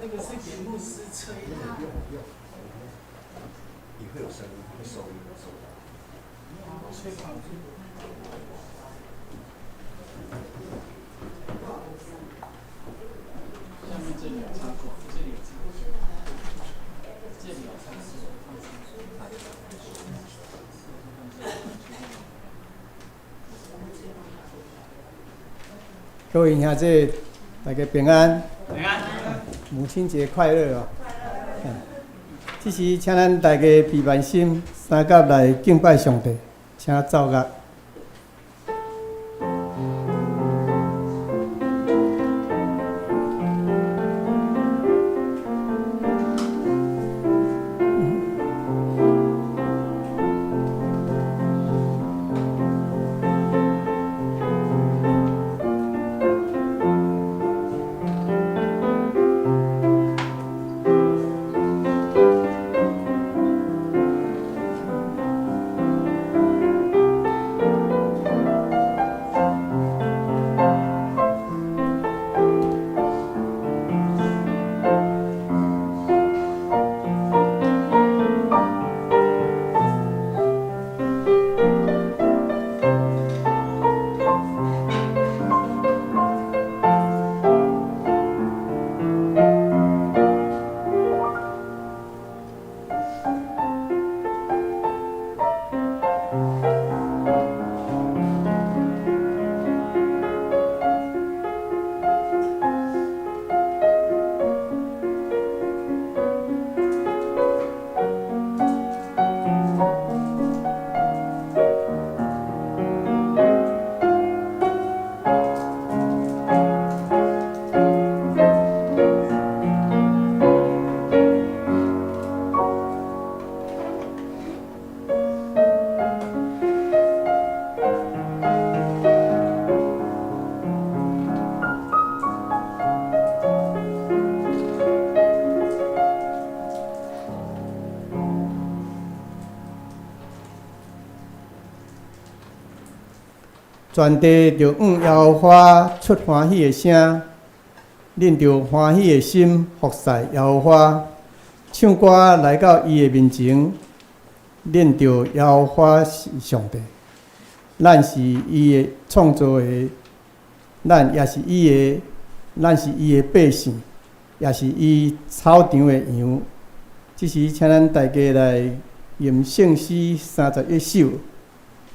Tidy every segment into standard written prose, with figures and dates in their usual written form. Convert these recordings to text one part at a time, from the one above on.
那個是給牧師吹的。不用不用，也會有聲音，會收音收到。吹跑去。下面這裡有插座，這裡有插座，這裡有插座。各位兄弟，大家平安。平安。母親節快樂哦！這時，請咱大家閉萬心，三甲來敬拜上帝，請奏樂。全地著向耶和華出歡喜的聲，恁著歡喜的心服侍耶和華，唱歌來到伊的面前，認著耶和華是上帝，咱是伊的創造的，咱也是伊的，咱是伊的百姓，也是伊草場的羊。這時，請咱大家來吟聖詩三十一首，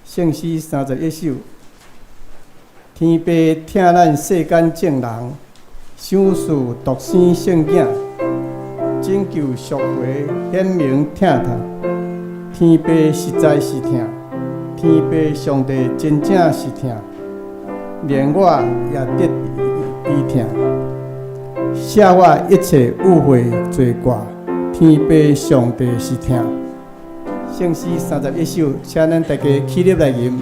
聖詩三十一首。天父疼咱世間眾人，賞賜獨生聖囝，拯救贖回顯明疼痛。天父實在是疼，天父上帝真正是疼，連我也得伊疼，赦我一切誤會罪過。天父上帝是疼。聖詩三十一首，請咱大家起立來吟。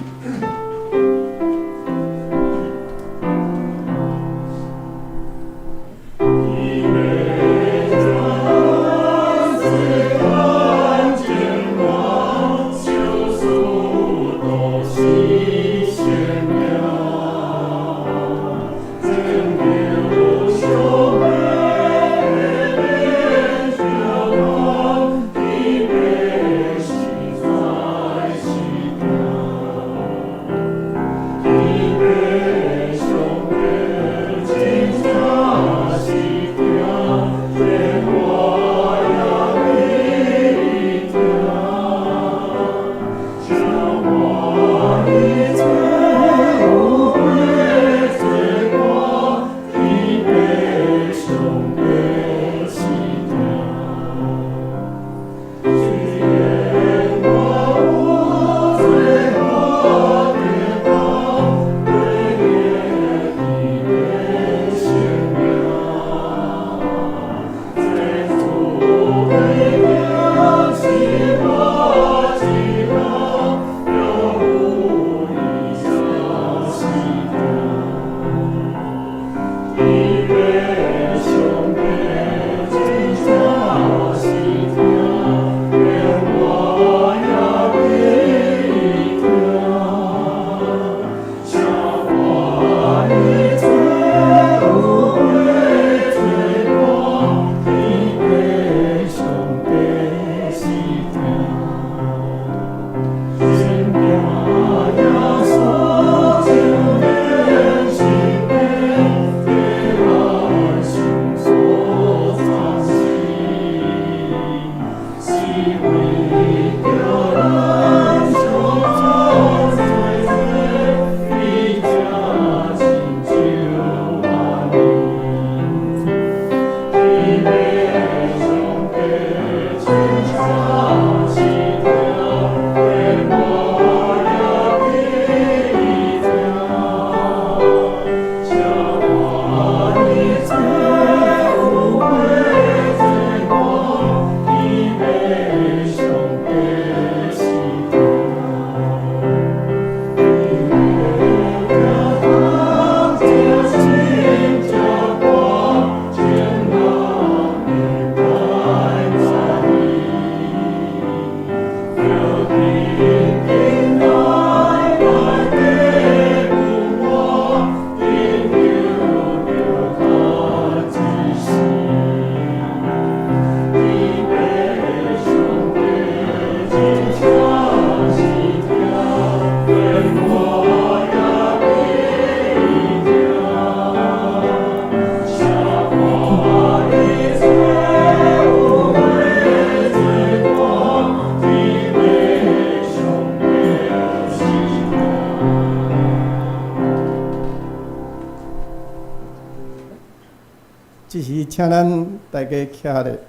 這時請咱大家徛咧，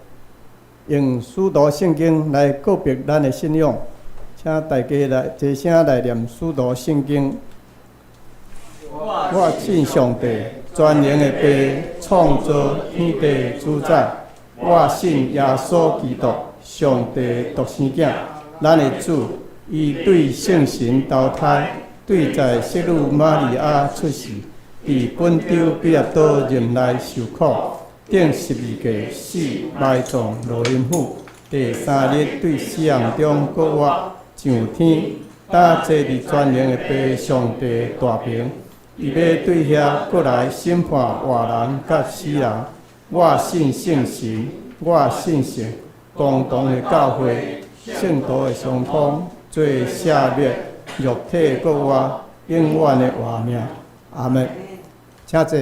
用使徒聖經來告白咱的信仰。請大家來齊聲來念使徒聖經。我信上帝，全能的父，創造天地主宰。我信耶穌基督，上帝獨生囝，咱的主。伊對聖神投胎，對在聖女瑪利亞出世，佇本丟彼拉多任內受苦，釘十字架死，埋葬落陰府。第三日對死人中復活，上天，搭坐佇全能的父上帝大爿。伊欲對遐閣來審判活人佮死人。我信聖神，我信聖公同的教會，聖徒的相通，罪赦免，肉體復活，永遠的活命。阿們，請坐。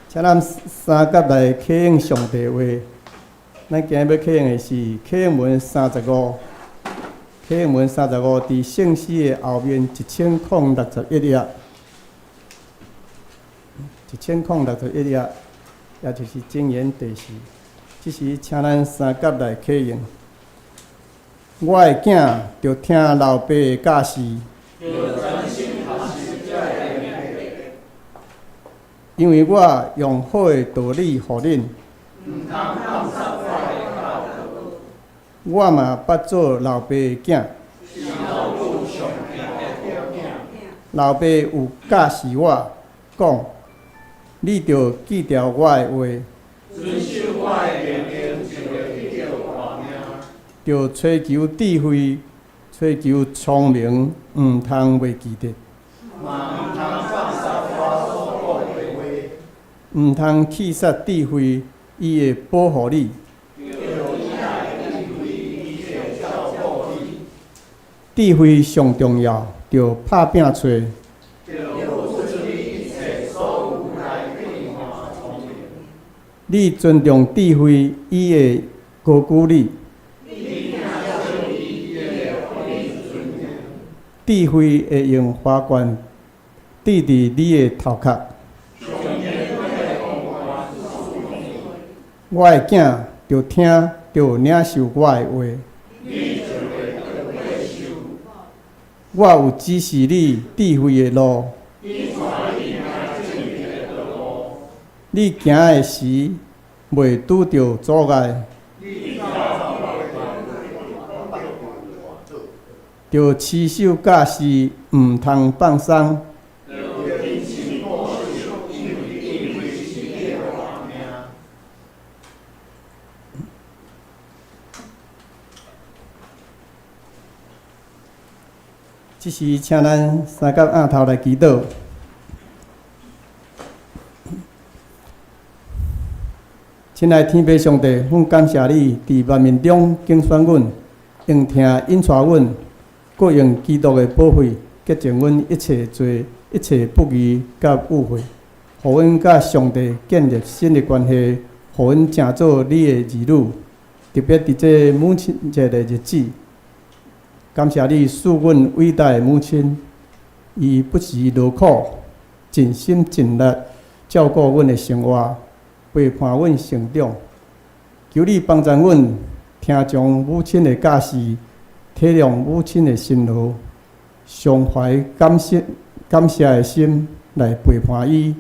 請咱三甲來啟應上帝話。咱今日欲啟應的是啟應文三十五。啟應文三十五，佇聖詩的後面一千空六十一頁，一千空六十一頁，也就是箴言第四。這時，請咱三甲來啟應。我的囝著聽老爸的教示，因為我用好的道理予恁。我嘛捌做老爸的囝，老爸有教示我，講，你著記牢我的話，著追求智慧，追求聰明，毋通袂記得，毋通棄殺智慧，伊會保護你。智慧上重要，著拍拚揣。你尊重智慧，伊會高舉你。智慧會用花冠戴佇你的頭殼。我的囝著聽，著領受我的話。我有指示你智慧的路。你行的時，袂拄著阻礙。著持守教示，毋通放鬆。這時，請咱三甲奀頭來祈禱。親愛天父上帝，阮感謝你佇萬民中揀選阮，用疼引帶阮，閣用基督的寶血潔淨阮一切罪、一切不義佮污穢，予阮佮上帝建立新的關係，予阮成做你的兒女。特別佇這母親節的日子，感謝你賜阮偉大的母親，伊不辭勞苦，盡心盡力照顧阮的生活，陪伴阮成長。求你幫助阮聽從母親的教示，體諒母親的辛勞，常懷感謝感謝的心來陪伴伊，予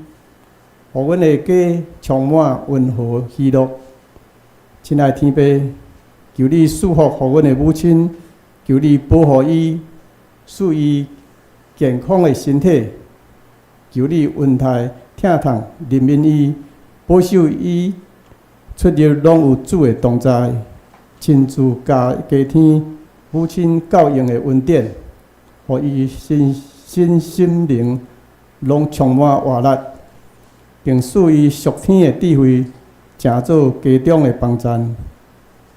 阮的家充滿溫和喜樂。親愛天父，求你賜福予阮的母親，求你保護伊，賜伊健康的身體，求你恩待疼痛憐憫伊，保守伊出入攏有主的同在，親自加加添母親教養的恩典，予伊身身心靈攏充滿活力，並賜伊屬天的智慧，成做家中的幫贊。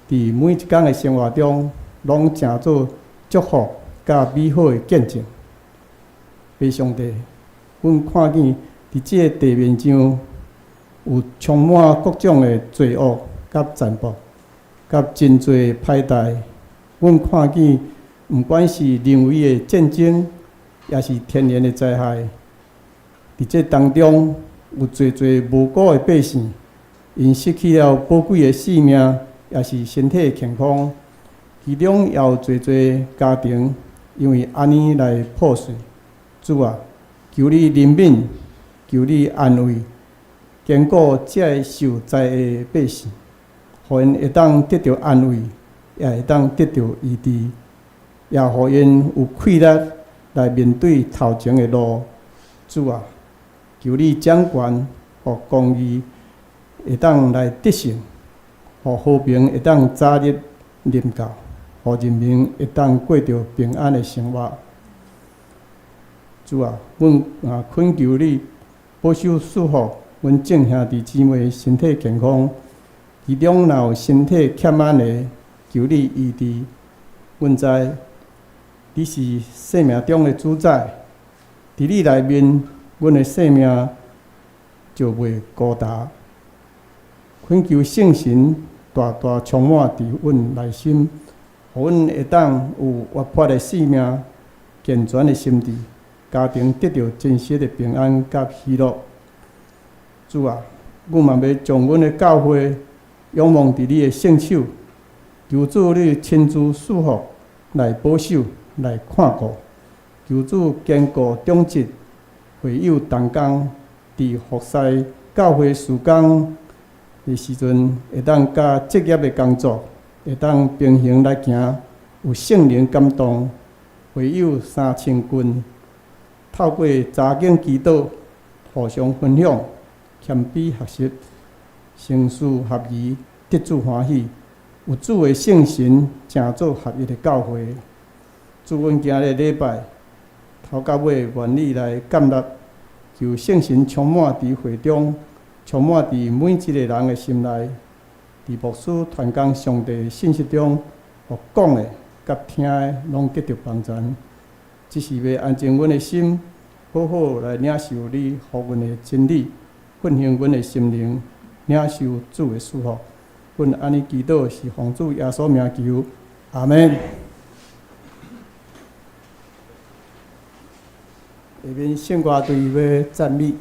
佇每一工的生活中，攏成做祝福佮美好的見證。父上帝，阮看見佇這个地面上有充滿各種的罪惡佮殘暴，佮真濟歹代。阮看見，毋管是人為的戰爭，抑是天然的災害。佇這當中，有濟濟無辜的百姓，𪜶失去了寶貴的性命，抑是身體的健康。其中也有濟濟家庭因為按呢來破碎。主啊，求你憐憫，求你安慰，堅固這个受災的百姓，予𪜶會當得著安慰，也會當得著醫治，也予𪜶有氣力來面對頭前的路。主啊，求你掌權，予公義會當來得勝，予和平會當早日臨到，予人民會當過著平安的生活。主啊，阮啊懇求你保守賜福阮眾兄弟姊妹身體健康，其中若有身體欠安的，求你醫治。阮知你是生命中的主宰，佇你內面，阮的生命就袂孤單。懇求聖神大大充滿佇阮內心，予阮會當有活潑的生命、健全的心智，家庭得著真實的平安佮喜樂。主啊，阮嘛欲將阮的教會仰望佇你的聖手，求主你親自賜福來保守、來看顧，求主堅固長執、會友同工，佇服侍教會事工的時陣，會當佮職業的工作會當平衡來行，有聖靈感動，會友三親近，透過查經祈禱，互相分享，謙卑學習，成事合宜，得主歡喜，有主的聖神，成做合一的教會。主，阮今日禮拜頭到尾，願意來建立，求聖神充滿佇會中，充滿佇每一個人的心內，佇牧師傳講上帝的信息中，予講的佮聽的攏得著幫助。只是欲安靜阮的心，好好來領受你予阮的真理，奮興阮的心靈，領受主的祝福。阮按呢祈禱是奉主耶穌名求，阿們。下面聖歌隊欲讚美。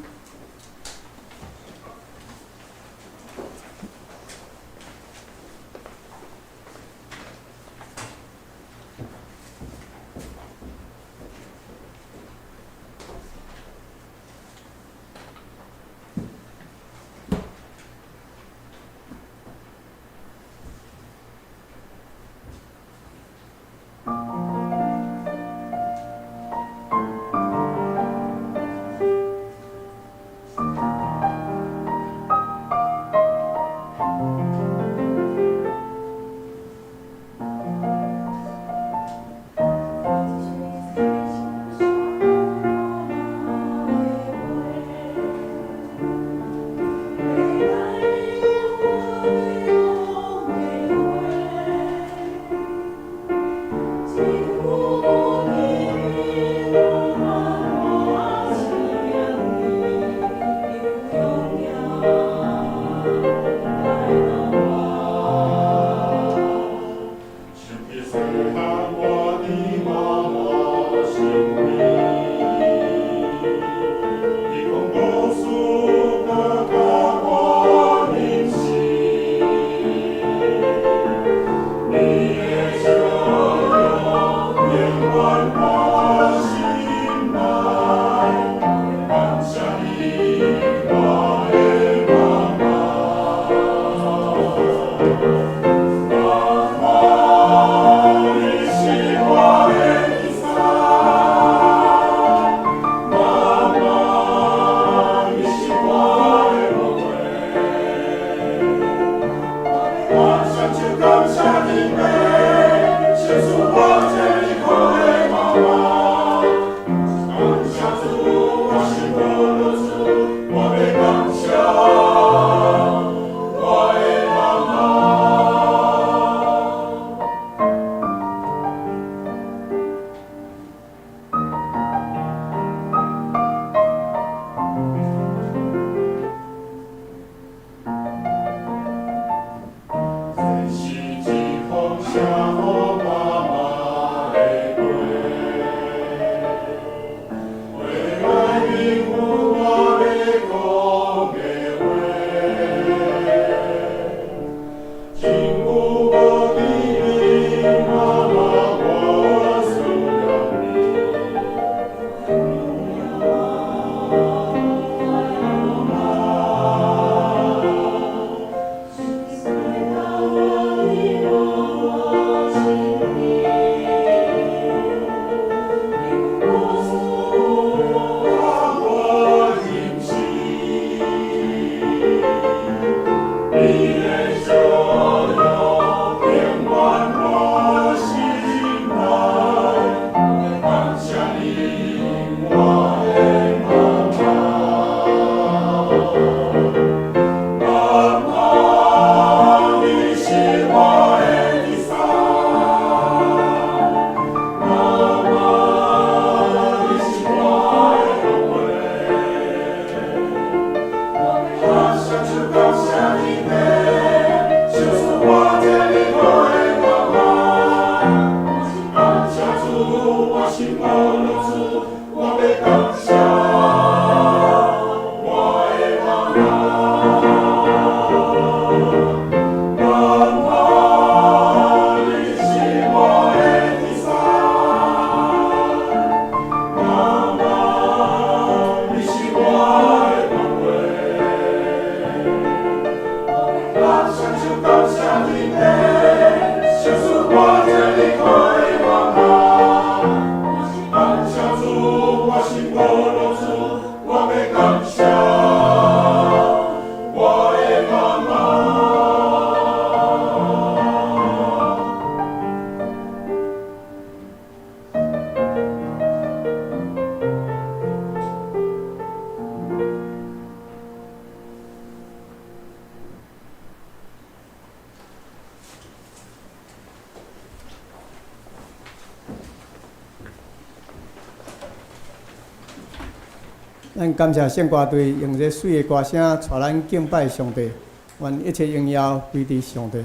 咱感謝聖歌隊用這媠的歌聲帶咱敬拜上帝，願一切榮耀歸佇上帝。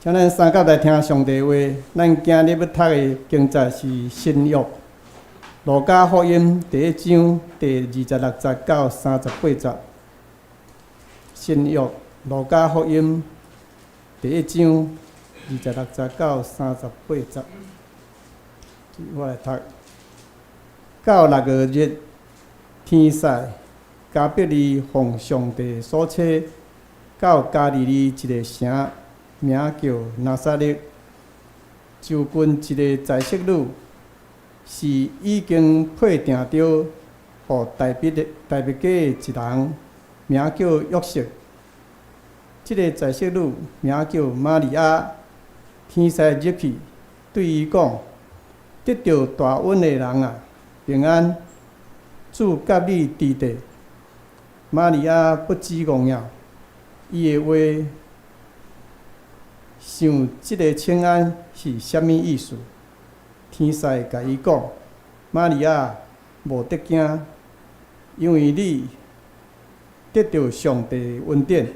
請咱三甲來聽上帝話。咱今日欲讀的經節是新約路加福音第一章第26節到38節。新約路加福音第一章26節到38節，我來讀。到六月日，天使加百利奉上帝所差，到加利利一个城，名叫拿撒勒，就近一个宰洗女，是已經配定著予大衛的大衛家的一人，名叫約瑟。這个宰洗女名叫瑪利亞。天使入去對伊講：得著大恩的人啊，平安，主佮你佇佇。瑪利亞不知戇了，伊的話想這个請安是啥物意思？天使共伊講：瑪利亞，無得驚，因為你得著上帝的恩典。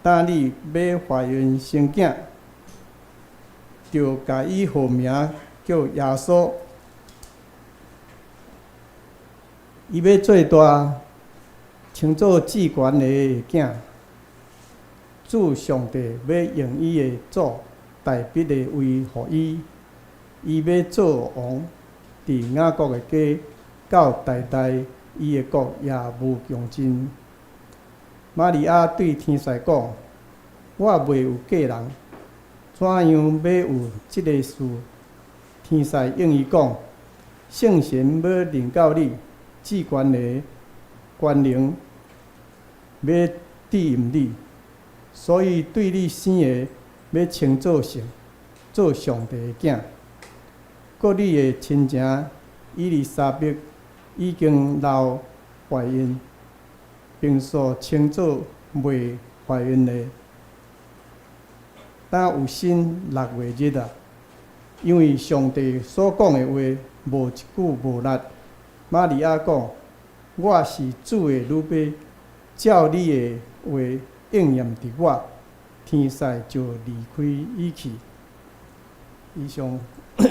當你欲懷孕生囝，著共伊號名叫耶穌。伊欲做大，稱做至懸的囝。主上帝欲用伊的祖大衛的位予伊，伊欲做王，佇雅各的家，到代代，伊的國也無窮盡。瑪利亞對天使講：我未有嫁人，怎樣欲有這个事？天使應伊講：聖神欲臨到你，至懸的權能欲庇蔭你，所以對你生的欲稱做聖，做上帝的囝。閣你的親情伊麗莎白已經老懷孕，並所稱做未懷孕的，當有身六月日啊！因為上帝所講的話，無一句無力。瑪利亞講：我是主的女婢，照你的話應驗佇我。天使就離開伊去。以上。下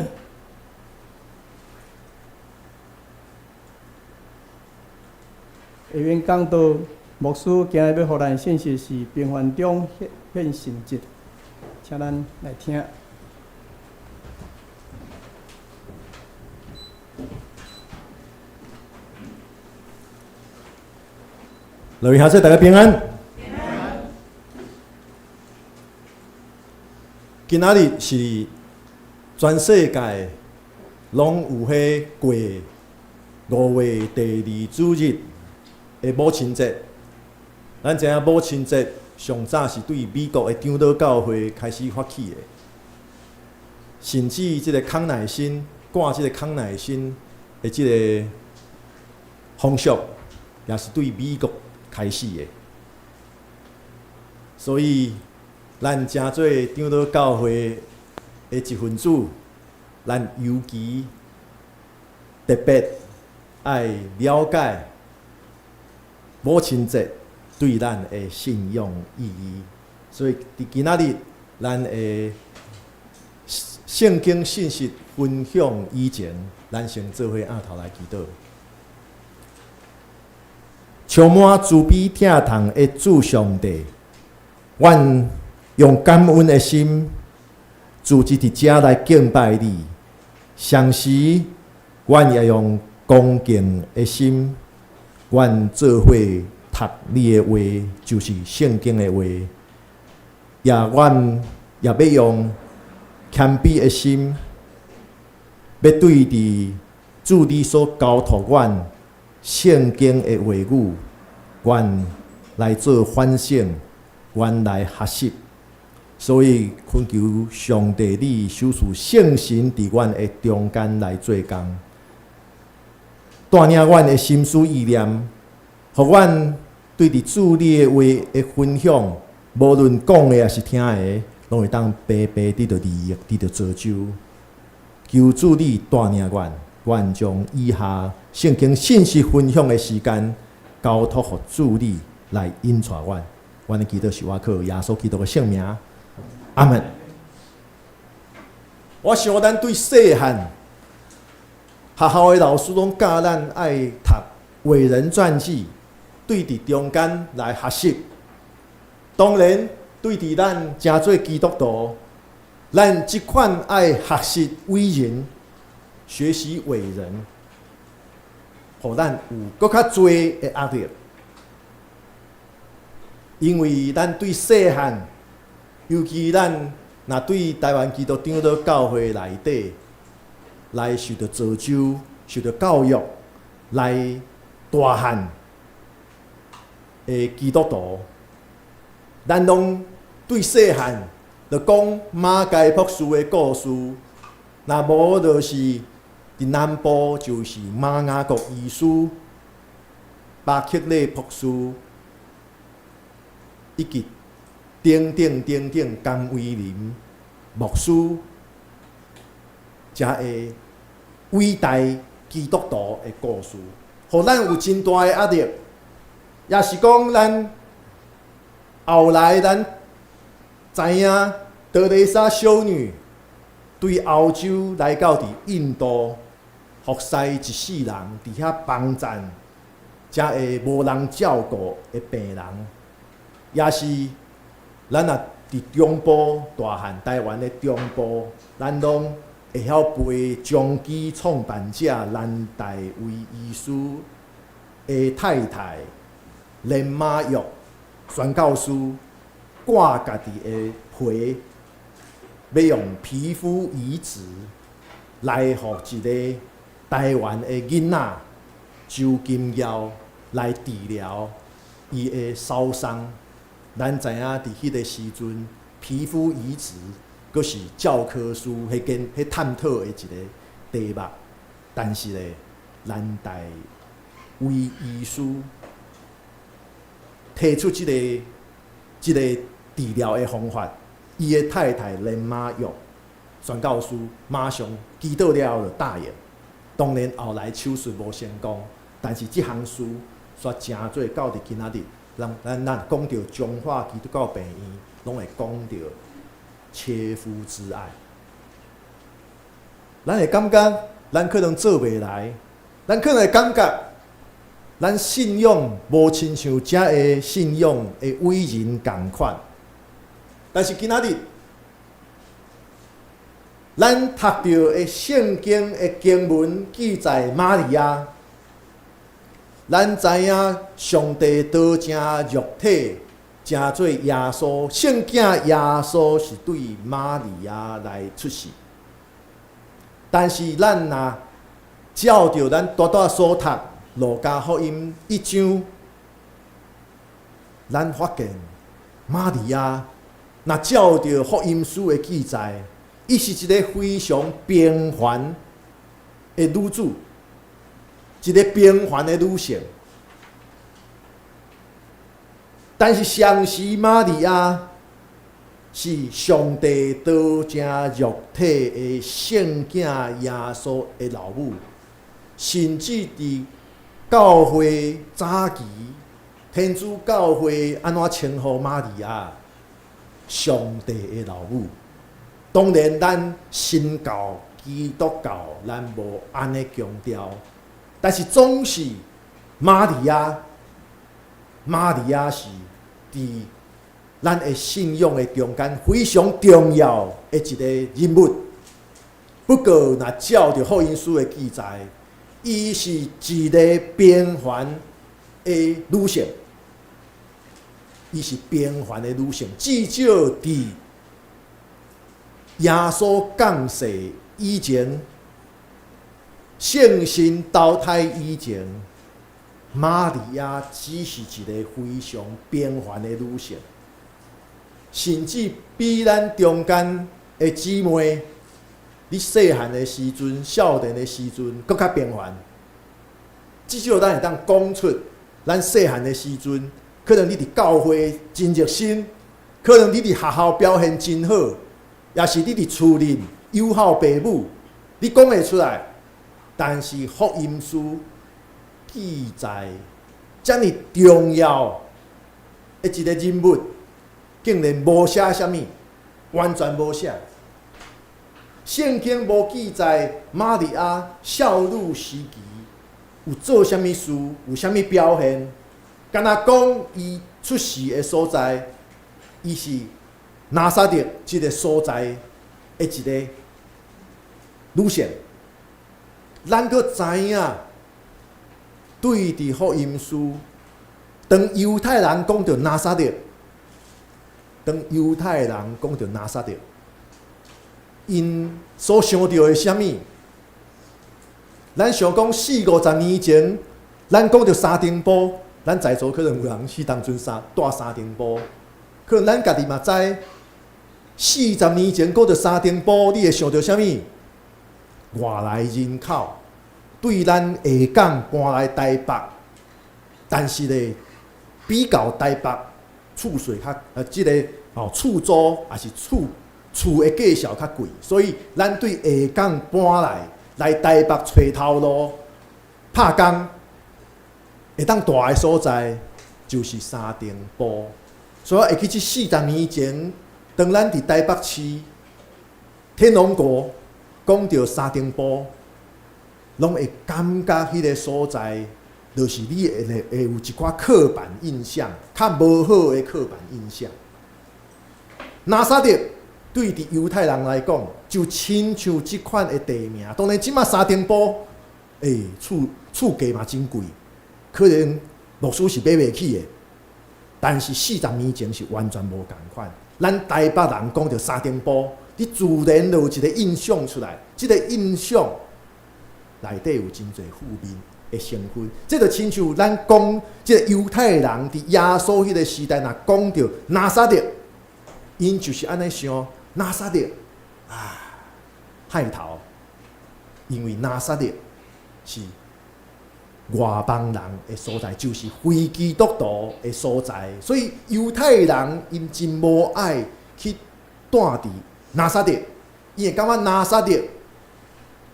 面講道牧師今日欲予咱信息是平凡中顯神蹟，請咱來聽。各位兄弟，大家平安。今仔日是全世界攏有彼過5月第二主日的母親節。咱知影母親節上早是對美國的長老教會開始發起的，甚至這個康乃馨掛這個康乃馨的這個風俗，也是對美國開始的。所以，咱成做長老教會的一份子，咱尤其特別愛了解母親節對咱的信仰意義。所以，佇今仔日，咱的聖經信息分享以前，咱先做伙按頭來祈禱。充滿慈悲疼痛的主上帝，阮用感恩的心，組織佇遮來敬拜你。同時，阮也用恭敬的心，阮做伙讀你的話，就是聖經的話。也阮也欲用謙卑的心，欲對佇主你所交託阮聖經的話語，阮來做反省，阮來學習。所以懇求上帝，你賞賜聖神佇阮的中間來做工，帶領阮的心思意念，予阮對佇主你的話的分享，無論講的抑是聽的，攏會當白白得著利益，得著造就。求主你帶領阮，阮將以下聖經信息分享的時間交託予主你來引帶阮。阮的祈禱是倚靠耶穌基督的聖名，阿門。我想咱對細漢學校的老師攏教咱愛讀偉人傳記，對佇中間來學習。當然，對佇咱成做基督徒，咱這款愛學習偉人，學習偉人，予咱有閣較濟的壓力。因為咱對細漢，尤其咱若對台灣基督長老教會內底來受著造就、受著教育來大漢的基督徒，咱攏對細漢就講馬偕博士的故事，若無就是佇南部就是馬雅各醫師、巴克禮博士，以及等等等等甘為林牧師，遮个偉大基督徒的故事，予咱有真大的壓力，也是講咱後來咱知影德蕾莎修女對歐洲來到佇印度服侍一世人，佇遐幫贊遮个無人照顧的病人，也是咱若佇中部大漢，台灣的中部，咱攏會曉背彰基創辦者蘭大衛醫師的太太連瑪玉宣教師割家己的皮，欲用皮膚移植來予一個台灣的囡仔周金耀來治療伊的燒傷。咱知影佇彼個時陣，皮膚移植閣是教科書彼間彼探討的一個題目。但是咧，蘭大衛醫師提出這個治療的方法，伊的太太連瑪玉宣教師馬上祈禱了後就答應。當然後來手術無成功，但是這項事煞成做到佇今仔日，咱咱講著彰化基督教病院，攏會講著切膚之愛。咱會感覺咱可能做袂來，咱可能會感覺咱信仰無親像遮个信仰的偉人仝款。但是今仔日，咱讀著的聖經的經文記載瑪利亞，咱知影上帝道成肉體，成做耶穌，聖囝耶穌是對瑪利亞來出世。但是咱若照著咱拄拄所讀路加福音一章，咱發現瑪利亞若照著福音書的記載，伊是一个非常平凡的女子，一个平凡的女性。但是，相時瑪利亞是上帝道成肉體的聖囝耶穌的老母，甚至佇教會早期，天主教會按怎稱呼瑪利亞？上帝的老母。當然，咱新教、基督教，咱無按呢強調，但是總是瑪利亞，瑪利亞是佇咱的信仰的中間非常重要的一个人物。不過，若照著福音書的記載，伊是一个平凡的女性，伊是平凡的女性，至少佇耶穌降世以前，聖神投胎以前，瑪利亞只是一个非常平凡的女性，甚至比咱中間的姊妹，你細漢的時陣、少年的時陣，閣較平凡。至少咱會當講出，咱細漢的時陣，可能你佇教會真熱心，可能你佇學校表現真好，抑是你佇厝裡有孝爸母，你講會出來。但是福音書記載遮爾重要的一個人物，竟然無寫啥物，完全無寫。聖經無記載瑪利亞少女時期有做啥物事，有啥物表現。敢若講伊出世的所在，伊是拿撒勒這个所在的一个女性。咱閣知影，對佇福音書，當猶太人講著拿撒勒，當猶太人講著拿撒勒，𪜶所想著的啥物？咱想講四五十年前，咱講著三重埔，咱在座可能有人是當陣三蹛三重埔，可能咱家己嘛知，40年前講著三重埔，你會想著啥物？外來人口對咱下港搬來台北，但是咧比較台北厝稅較這个吼厝租抑是厝厝的價數較貴，所以咱對下港搬來來台北揣頭路拍工會當蹛的所在，就是三重埔。所以我會記這四十年前，當咱佇台北市天龍國講著三重埔，攏會感覺彼个所在，就是你會會有一寡刻板印象，較無好的刻板印象。拿撒勒對佇猶太人來講，就親像這款的地名。當然，這馬三重埔，厝厝價嘛真貴，可能牧師是買袂起的。但是四十年前是完全無仝款。咱台北人講著三重埔，你自然就有一个印象出來，這个印象內底有真濟負面的成分。這就親像咱講，這个猶太人佇耶穌彼个時代，若講著拿撒勒，𪜶就是按呢想，拿撒勒啊，害頭，因為拿撒勒是外邦人的所在，就是非基督徒的所在，所以猶太人𪜶真無愛去蹛佇拿撒勒，伊會感覺拿撒勒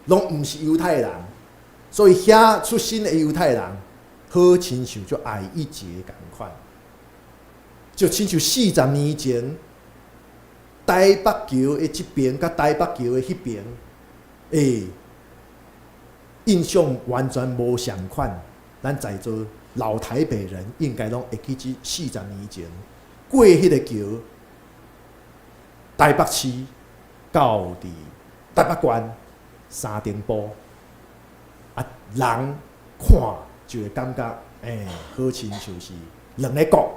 攏毋是猶太人，所以遐出身的猶太人，好親像做愛一節仝款，就親像四十年前，台北橋的這爿佮台北橋的彼爿，印象完全無相款。咱在座老台北人應該攏會記這40年前過彼个橋，台北市到佇台北縣三重埔，啊，人看就會感覺，好親像是兩个國。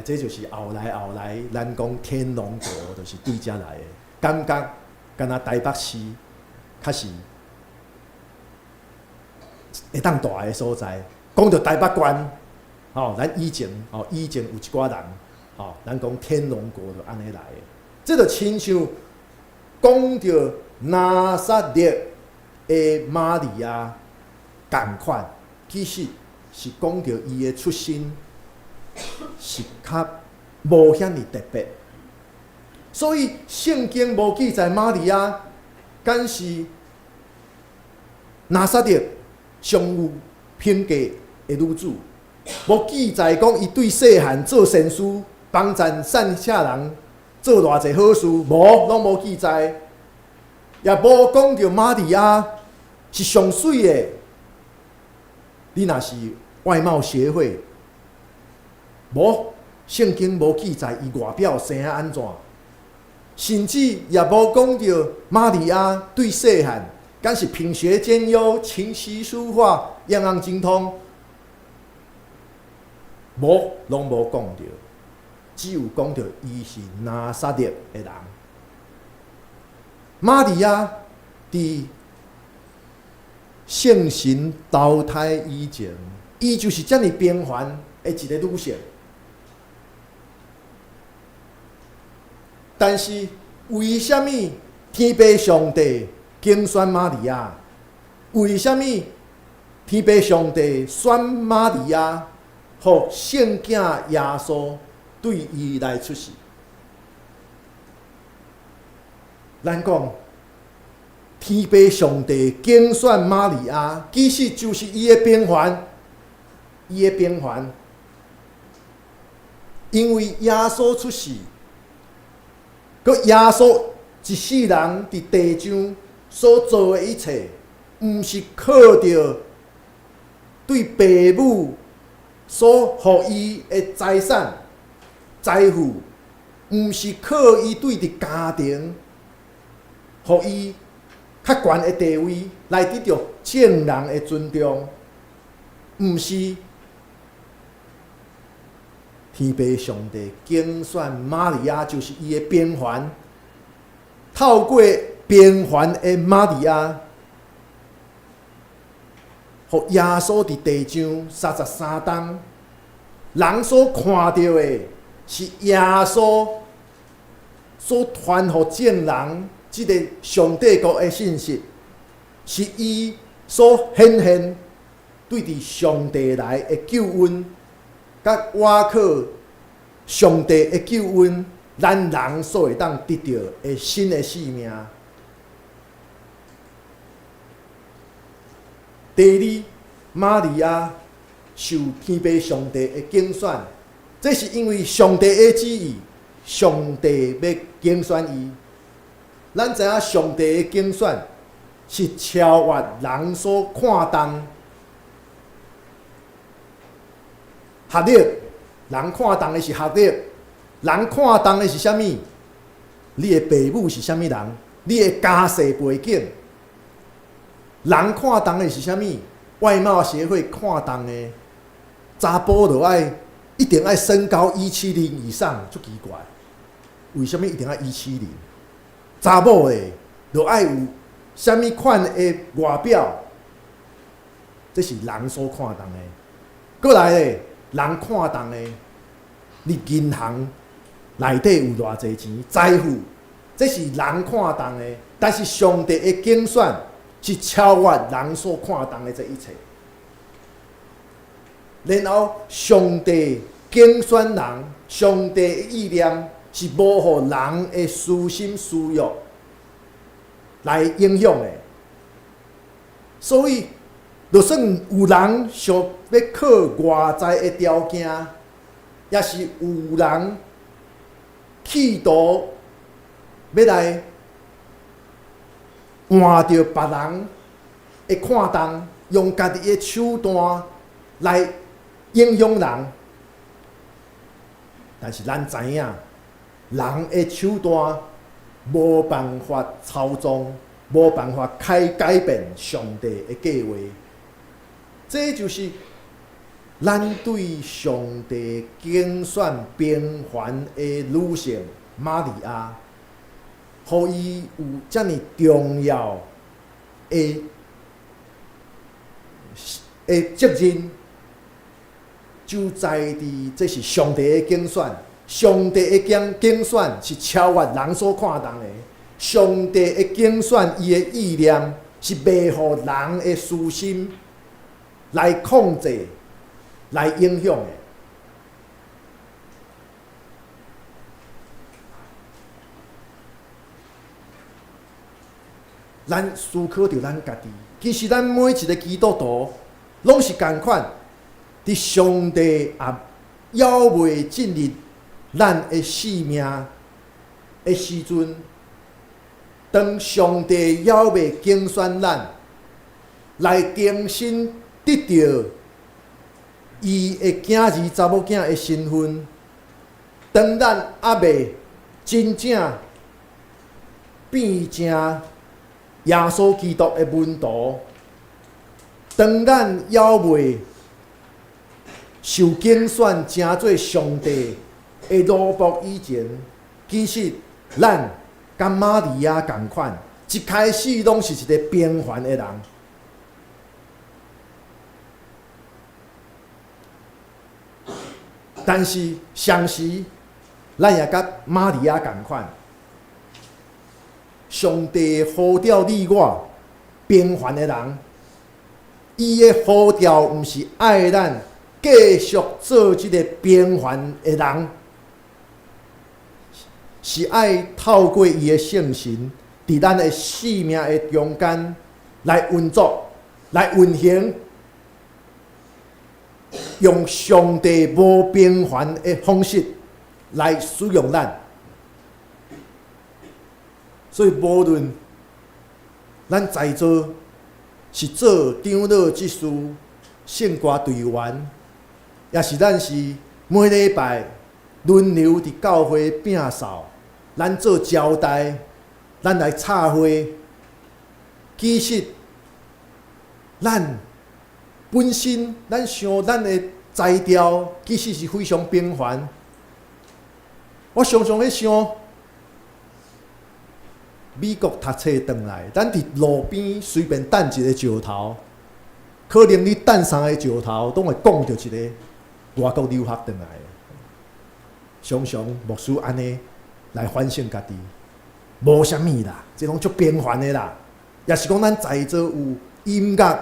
這就是後來後來，咱講天龍國就是對遮來的，感覺敢若台北市較是會當蹛的所在。講著台北縣，吼，咱以前吼，以前有一寡人，吼，咱講天龍國就按呢來的。這就親像講著拿撒勒的瑪利亞仝款，其實是講著伊的出身是較無遐爾特別，所以聖經無記載瑪利亞敢是拿撒勒上有品格的女子，無記載講伊對細漢做善事，幫贊散赤人做偌濟好事，無，攏無記載，也無講著瑪利亞是上媠的。你若是外貌協會，無，聖經無記載伊外表生啊按怎，甚至也無講著瑪利亞對細漢，敢是品學兼優、琴棋書畫樣樣精通，無，攏無講著，只有講著伊是拿撒勒的人。瑪利亞佇聖神投胎以前，伊就是遮爾平凡的一个女性。但是為啥物天父上帝揀選瑪利亞？為啥物天父上帝選瑪利亞，予聖囝耶穌對伊來出世？咱講天父上帝揀選瑪利亞，其實就是伊的平凡，伊的平凡。因為耶穌出世，閣耶穌一世人佇地上所做的一切，毋是靠著對爸母所予伊的財產、財富，毋是靠伊對佇家庭予伊較懸的地位來得著眾人的尊重，毋是。天父上帝揀選瑪利亞，就是伊的平凡。透過平凡的瑪利亞，予耶穌佇地上33冬，人所看著的是耶穌所傳予眾人這个上帝國的信息，是伊所顯現對佇上帝來的救恩。佮倚靠上帝的救恩，咱人所會當得著的新的生命。第二，瑪利亞受天父上帝的揀選，這是因為上帝的旨意，上帝欲揀選伊。咱知影上帝的揀選是超越人所看重。學歷，人看重的是學歷，人看重的是啥物？你的爸母是啥物人？你的家世背景？人看重的是啥物？外貌協會看重的，查埔就愛一定愛身高170以上，足奇怪。為啥物一定愛一七零？查某的就愛有啥物款的外表？這是人所看重的。閣來咧，人看重的，你銀行內底有偌濟錢，財富，這是人看重的。但是上帝的揀選是超越人所看重的這一切。然後上帝揀選人，上帝的意念是無予人的私心私欲來影響的。所以，就算有人想欲靠外在的條件，抑是有人企圖欲來換著別人的看重，用家己的手段來影響人。但是咱知影，人的手段無辦法操縱，無辦法改變上帝的計劃。這就是咱對上帝揀選平凡的女性瑪利亞，予伊有遮爾重要的責任，就在佇這是上帝的揀選，上帝的揀選是超越人所看重的。上帝的揀選，伊的意念是袂予人的私心來控制、來影響的。咱思考著咱家己，其實咱每一个基督徒攏是仝款，佇上帝也猶未進入咱的生命的時陣，當上帝猶未揀選咱來重新得著伊的囝兒、查某囝的身份，當咱猶未真正變成耶穌基督的門徒，當咱猶未受揀選成做上帝的奴僕以前，其實咱佮瑪利亞仝款，一開始攏是一个平凡的人。但是同時，咱也佮瑪利亞仝款，上帝呼召你我平凡的人，伊的呼召毋是愛咱繼續做這个平凡的人，是愛透過伊的聖神，佇咱的生命的中間來運作、來運行，用上帝無平凡的方式來使用咱。所以，無論咱在座是做長老執事、聖歌隊員，抑是咱是每禮拜輪流佇教會摒掃，咱做招待，咱來插花。其實，咱本身咱想咱的才調，其實是非常平凡。我常常咧想，美國讀冊轉來，咱佇路邊隨便擲一个石頭，可能你擲三個石頭，攏會摃著一个外國留學轉來的。常常牧師按呢來反省家己，無啥物啦，這攏足平凡的啦。抑是講咱在座有音樂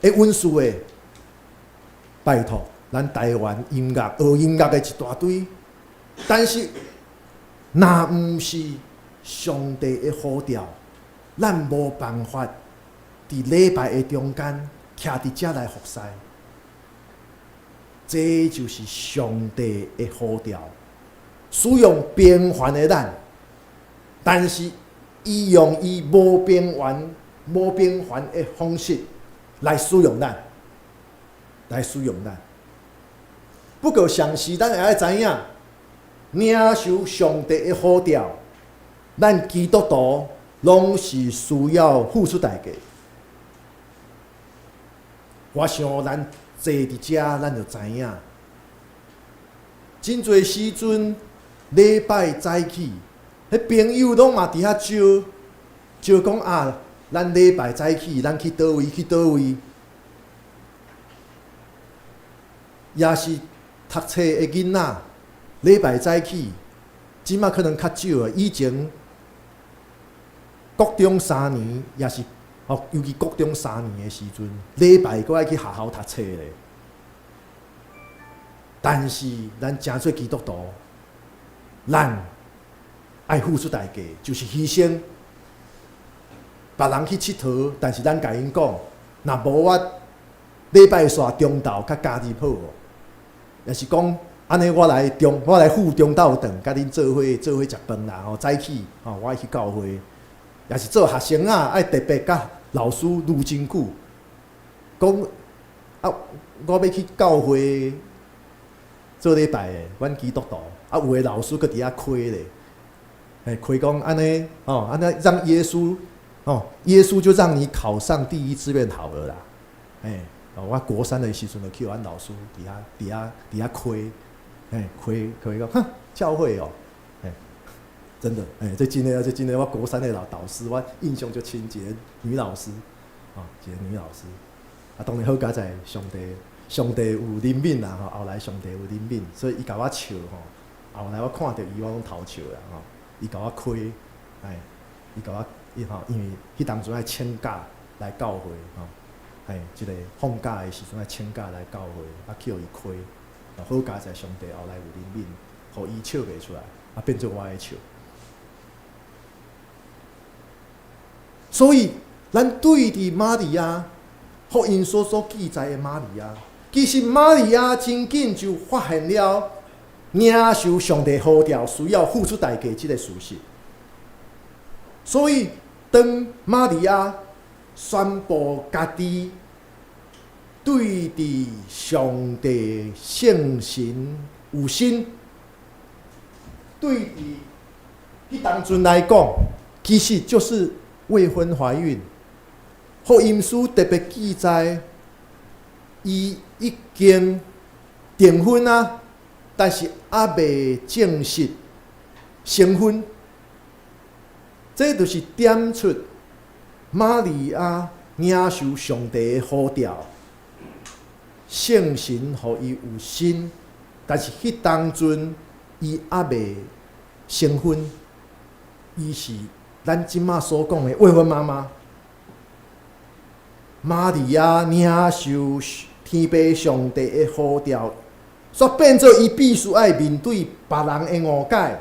的恩賜的，拜託，咱台灣音樂學音樂的一大堆，但是若毋是上帝的呼召，咱無辦法佇禮拜的中間徛佇遮來服侍。這就是上帝的呼召，使用平凡的咱，但是伊用伊無平凡的方式來使用咱，來使用咱。不過，同時咱會愛知影，領受上帝的呼召，咱基督徒攏是需要付出代價。我想咱坐佇遮，咱就知影，真濟時陣禮拜早起，彼朋友攏嘛佇遐招招講啊，咱禮拜早起，咱去佗位去佗位，抑是讀冊的囡仔，禮拜早起，這馬可能較少啊。以前國中三年，抑是哦，尤其國中三年的時陣，禮拜閣愛去學校讀冊咧。但是咱成做基督徒，咱愛付出代價，就是犧牲。別人去𨑨迌，但是咱共𪜶講，若無我禮拜三中晝較加入好無？抑是講按呢我來中，我來赴中晝頓，共恁做伙做伙食飯啦吼，早起吼，我愛去教會，也是做學生啊，愛特別佮老師攄真久，講啊，我欲去教會做禮拜的，阮基督徒，啊，有的老師閣佇遐開咧，欸，開講按呢，哦，按呢讓耶穌，哦，耶穌就讓你考上第一志願好了啦，欸，我國三的時陣就去阮老師佇遐佇遐佇遐開，欸，開開講，哼，教會哦，欸，真的，欸，這真的，這真的，我國三的老導師，我印象足深，一个女老師，哦，一个女老師，啊，當然好佳哉，上帝，上帝有憐憫啦，吼，後來上帝有憐憫，所以伊共我笑吼，後來我看著伊，我攏偷笑啦，吼，伊共我開，哎，伊共我，伊吼，因為彼當陣愛請假來教會，吼，哎，這个放假的時陣愛請假來教會，啊，去予伊開，好佳哉，上帝後來有憐憫，予伊笑袂出來，啊，變做我咧笑。所以，咱對佇瑪利亞福音書所記載的瑪利亞，其實瑪利亞真緊就發現了領受上帝呼召需要付出代價這个事實。所以，當瑪利亞宣布家己對佇上帝聖神有身，對佇彼當陣來講，其實就是未婚懷孕。福音書特別記載，伊已經訂婚啊，但是猶未正式成婚。這就是點出瑪利亞領受上帝的呼召，聖神予伊有身，但是彼當陣伊猶未成婚，伊是咱這馬所講的未婚媽媽。瑪利亞領受天父上帝的呼召，煞變做伊必須愛面對別人的誤解、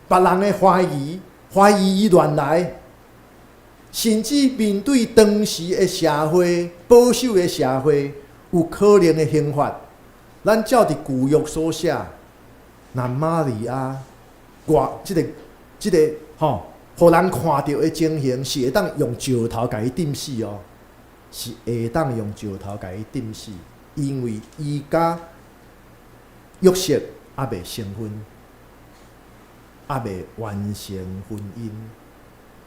別人的懷疑、懷疑伊亂來，甚至面對當時的社會、保守的社會有可能的刑罰。咱照佇舊約所寫，若瑪利亞外這个這个吼，予人看著的情形是會當用石頭共伊釘死哦，是會當用石頭共伊釘死，因為伊佮約瑟猶未成婚，猶未完成婚姻，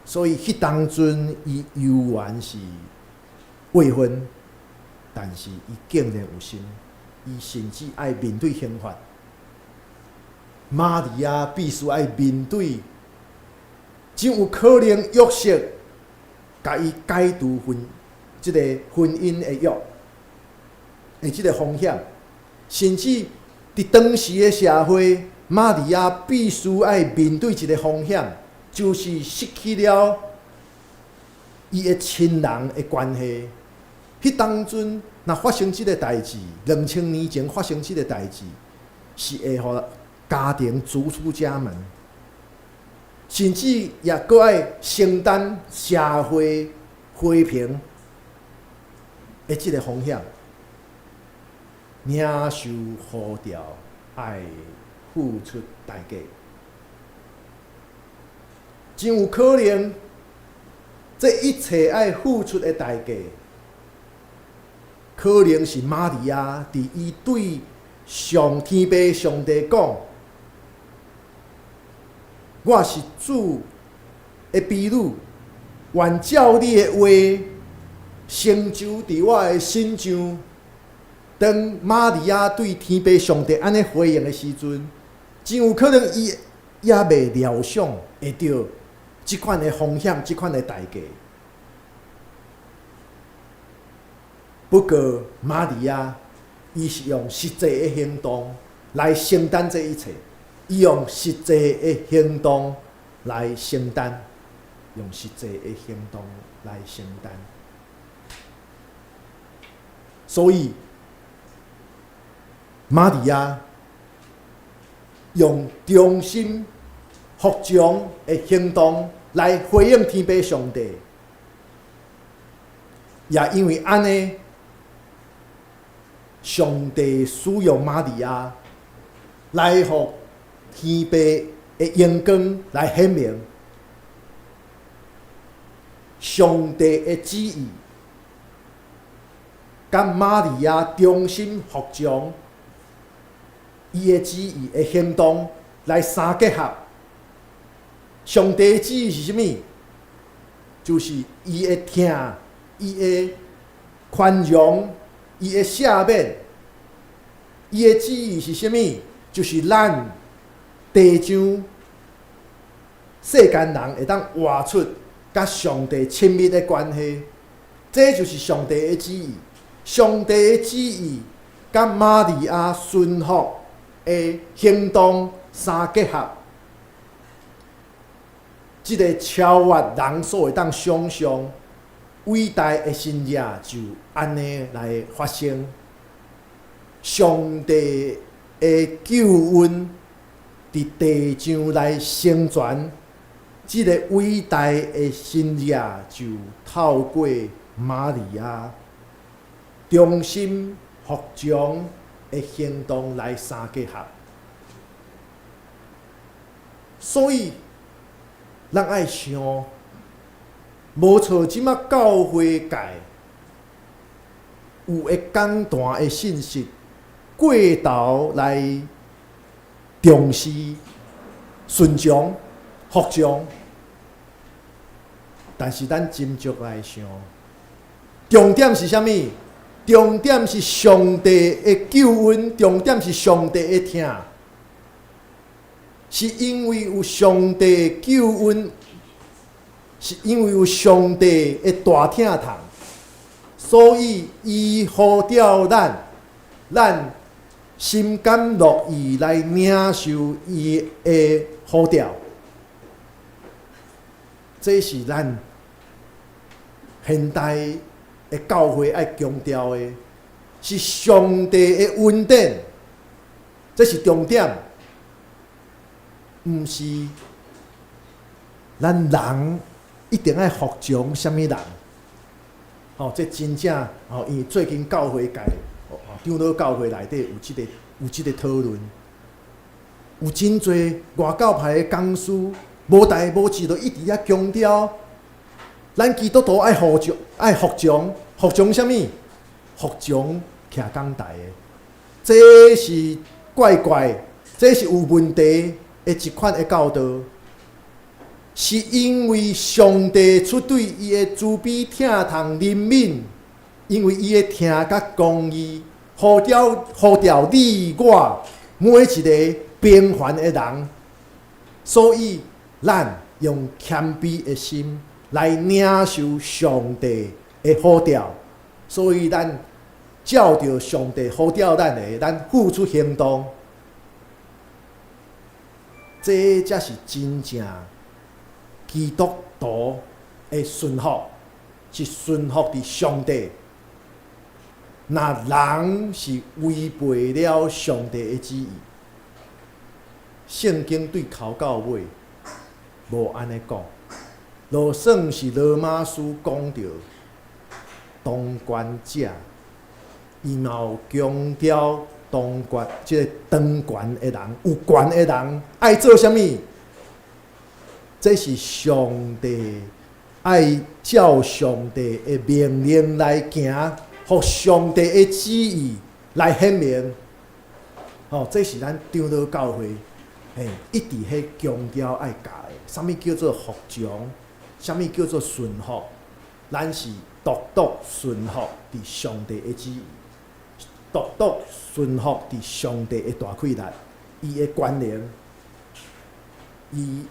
所以彼當陣伊猶原是未婚，但是伊竟然有身，伊甚至愛面對刑罰。瑪利亞必須愛面對，真有可能約瑟共伊解除婚，這个婚姻的約，的這个風險，甚至佇當時的社會，瑪利亞必須愛面對一个風險，就是失去了伊的親人的關係。彼當陣，若發生這个代誌，2000年前發生這个代誌，是會予家庭逐出家門，甚至也閣愛承擔社會和平的這个風險。領受呼召，愛付出代價，真有可能，這一切愛付出的代價，可能是瑪利亞佇伊對上天父上帝講：我是主的婢女，願照你的話成就佇我的身上。當瑪利亞對天父上帝按呢回應的時陣，真有可能伊猶未料想會著這款的風險，這款的代價。不過，瑪利亞伊是用實際的行動來承擔這一切，伊用實際的行動來承擔，用實際的行動來承擔。所以，瑪利亞用忠心服從的行動來回應天父上帝，也因為按呢，上帝使用瑪利亞。來予天父的榮光來顯明。上帝的旨意，佮瑪利亞忠心服從伊的旨意的行動來相結合。上帝的旨意是啥物？就是伊的疼，伊的寬容，伊的赦免。伊的旨意是啥物？就是咱地上世間人會當活出佮上帝親密的關係，這就是上帝的旨意。上帝的旨意佮瑪利亞順服的行動相結合，這个超越人所會當想像偉大的神蹟就按呢來發生。上帝的救恩佇地上來成全。這个偉大的神蹟就透過瑪利亞忠心服從的行動來相結合。所以，咱愛想，無錯，這馬教會界有的講壇的信息過頭來重視順從、服從，但是咱斟酌來想，重點是啥物？重點是上帝的救恩，重點是上帝的疼，是因為有上帝的救恩，是因為有上帝的大疼痛，所以伊呼召咱，咱心甘樂意來領受伊的呼召。這是咱現代的教會愛強調的，是上帝的恩典，這是重點，毋是咱人一定愛服從啥物人。吼，這真正吼，因為最近教會界，長老教會內底有這個討論，有真濟外教派的講師，無代無誌就一直遐強調，咱基督徒愛服從，愛服從，服從啥物？服從徛講台的，這是怪怪，這是有問題的一款的教導，是因為上帝出對伊的慈悲疼痛憐憫，因為伊的疼佮公義，呼召你我每一个平凡的人，所以咱用謙卑的心來領受上帝的呼召，所以咱照著上帝呼召咱的，咱付出行動，這才是真正基督徒的順服，是順服佇上帝。若人是違背了上帝的旨意，聖經對頭到尾無按呢講，就算是羅馬書講著當權者，伊嘛有強調當權，這个當權的人，有權的人愛做啥物？這是上帝愛照上帝的命令來行，予上帝的旨意來顯明。吼，這是咱長老教會，嘿，一直彼強調愛教的。啥物叫做服從？啥物叫做順服？咱是獨獨順服佇上帝的旨意，獨獨順服佇上帝的大氣力，伊的權能，伊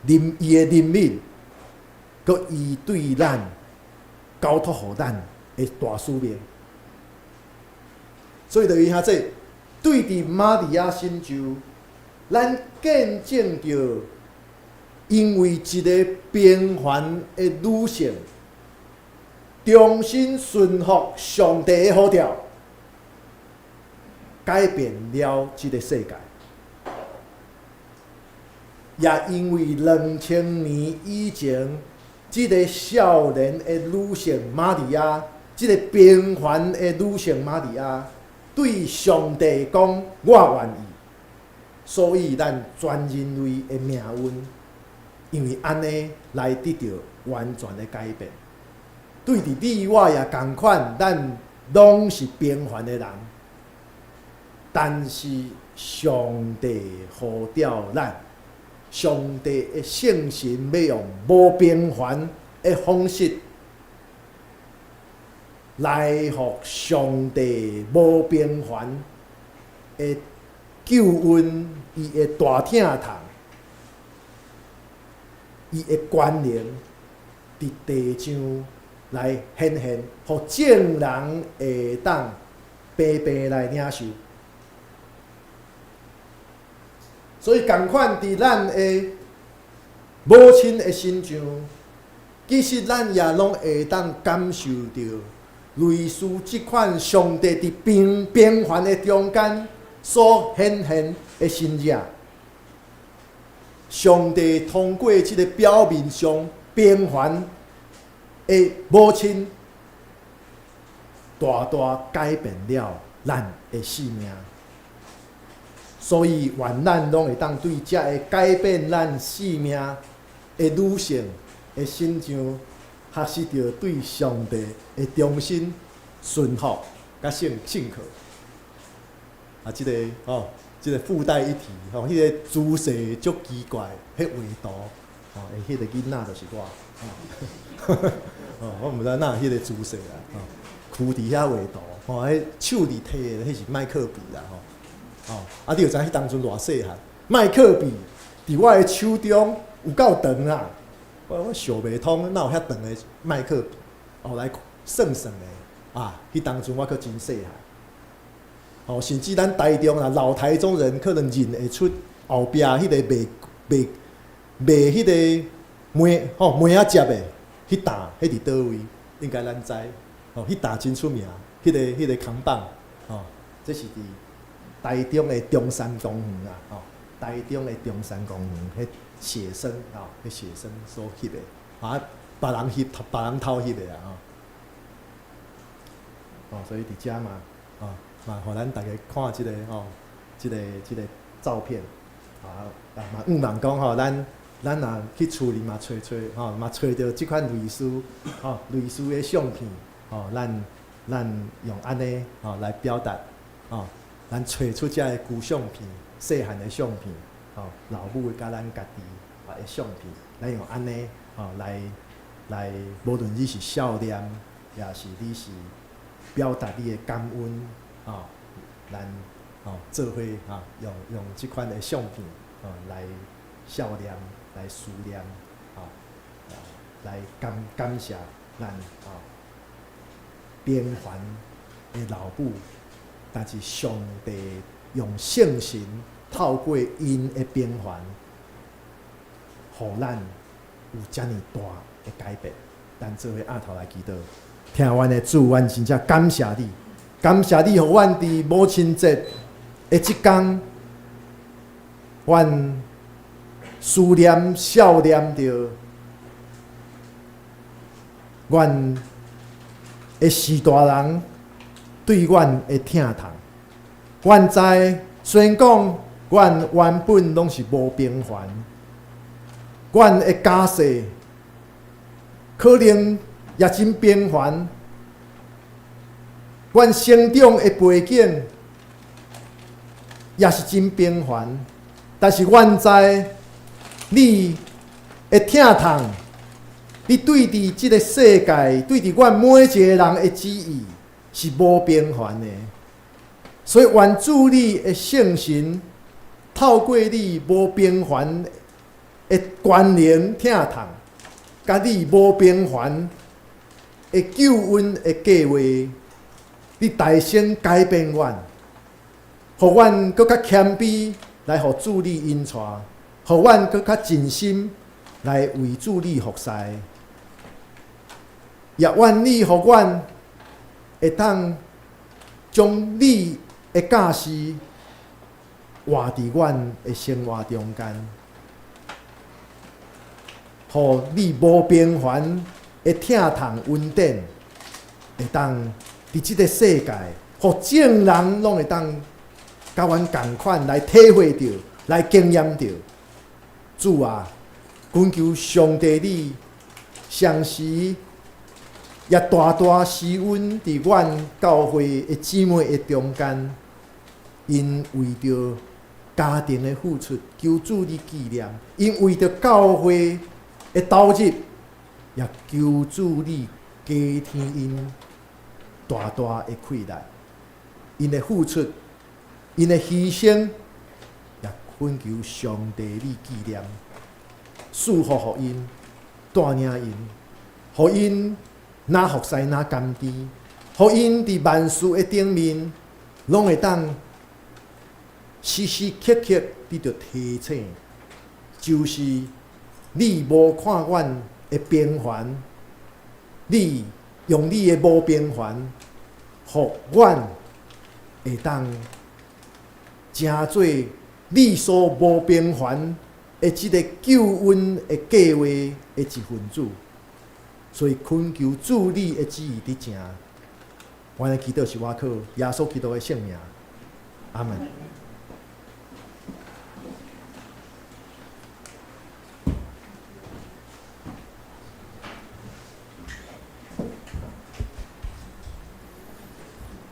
的憐憫，閣伊對咱交託予咱的大使命。所以就兄弟，對佇瑪利亞神咒，咱見證著，因為一个平凡的女性，忠心順服上帝的呼召，改變了這个世界。也因為2000年以前，這个少年的女性瑪利亞，這个平凡的女性瑪利亞，對上帝講：“我願意。”所以咱全人類的命運，因為按呢來得著完全的改變。對佇你我也仝款，咱攏是平凡的人，但是上帝呼召咱，上帝的聖神欲用無平凡的方式來予上帝無平凡的救恩，伊的大疼痛，伊的權能，佇地上來顯現，予眾人會當白白來領受。所以仝款佇咱的母親的身上，其實咱也攏會當感受著類似這款上帝佇平凡的中間所顯現的神蹟。上帝通過這个表面上平凡的母親，大大改變了咱的生命。所以，願咱攏會當對這个改變咱生命的女性的身上，學習著對上帝的忠心、順服、佮信靠。啊，這个吼，這个附帶一提吼，彼个姿勢足奇怪，彼畫圖吼，彼个囡仔就是我。哦，我毋知哪有彼个姿勢啦，吼，跍佇遐畫圖，吼，彼手佇提的，彼是麥克筆啦，吼。哦，啊，你就知彼當陣偌細漢，麥克筆佇我的手中有夠長啊！我想袂通，哪有遐長的麥克筆？哦，來算算的啊！彼當陣我閣真細漢。哦，甚至咱台中啦，老台中人可能認會出後壁彼个賣彼个糜仔汁的彼擔，彼佇佗位？應該咱知。哦，彼擔真出名，彼个扛棒，哦，這是佇台中的中山公園啊，吼，台中的中山公園，彼寫生吼，彼寫生所翕的，啊，別人翕，別人偷翕的啊，吼，哦，所以佇遮嘛，哦，嘛，予咱逐家看這个吼，這个照片，啊，嘛，向望講吼，咱若去厝裡嘛揣揣，吼，嘛揣著這款類似，吼，類似的相片，吼，咱用按呢，吼，來表達，吼。咱揣出這个舊相片，細漢的相片，吼，老母佮咱家己啊的相片，咱用按呢，吼，來，無論你是孝念，抑是你是表達你的感恩，吼，咱吼做伙吼，用這款的相片，吼，來孝念，來思念，吼，來感謝咱吼平凡的老母。但是上帝用聖神透過𪜶的平凡，予咱有遮爾大的改變。咱做伙徛頭來祈禱，疼阮的主，阮真正感謝你，感謝你，予阮佇母親節的這工，阮思念、孝念著阮的序大人對阮的疼痛。阮知，雖然講阮原本攏是無平凡，阮的家世可能也真平凡，阮成長的背景也是真平凡，但是阮知你的疼痛，你對佇這个世界，對佇阮每一个人的旨意是無平凡的。所以願主你的聖神透過你無平凡的權能疼痛，佮你無平凡的救恩的計劃，你大聲改變阮，予阮閣較謙卑來予主你引帶，予阮閣較盡心來為主你服侍，也願你予阮會當將你的教示活佇阮的生活中間，予你無平凡的疼痛恩典，會當佇這个世界，予眾人攏會當佮阮仝款來體會著，來經驗著。主啊，懇求上帝你，常時也大大施恩佇阮教會的姊妹的中間，𪜶為著家庭的付出，求主你紀念；𪜶為著教會的投入，也求主你加添𪜶大大的氣力。𪜶的付出，𪜶的犧牲，也懇求上帝你紀念，賜福予𪜶，帶領𪜶，予𪜶若服侍若甘甜，予𪜶佇萬事的頂面，攏會當時時刻刻得著提醒，就是你無看阮的平凡，你用你的無平凡，予阮會當成做你所無平凡的這个救恩的計劃的一份子。所以懇求主你的旨意佇成，阮的祈禱是倚靠耶穌基督的聖名，阿門。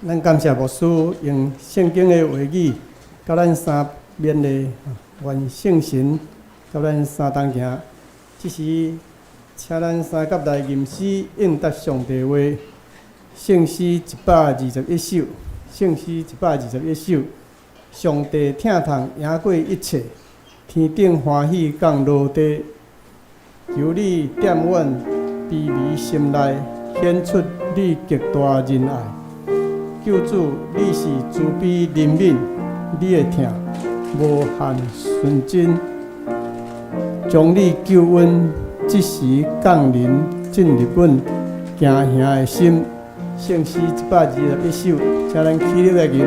咱感謝牧師用聖經的話語，佮咱三勉勵，願聖神佮咱三同行。這時，請咱三甲來吟詩應答上帝話。聖詩121首，聖詩121首。上帝疼痛贏過一切，天頂歡喜降落地。求你踮阮卑微心內，顯出你極大仁愛。救主，你是慈悲憐憫，你的疼無限純真，將你救恩這時降臨進入阮驚嚇的心。聖詩121首，請咱起立來吟。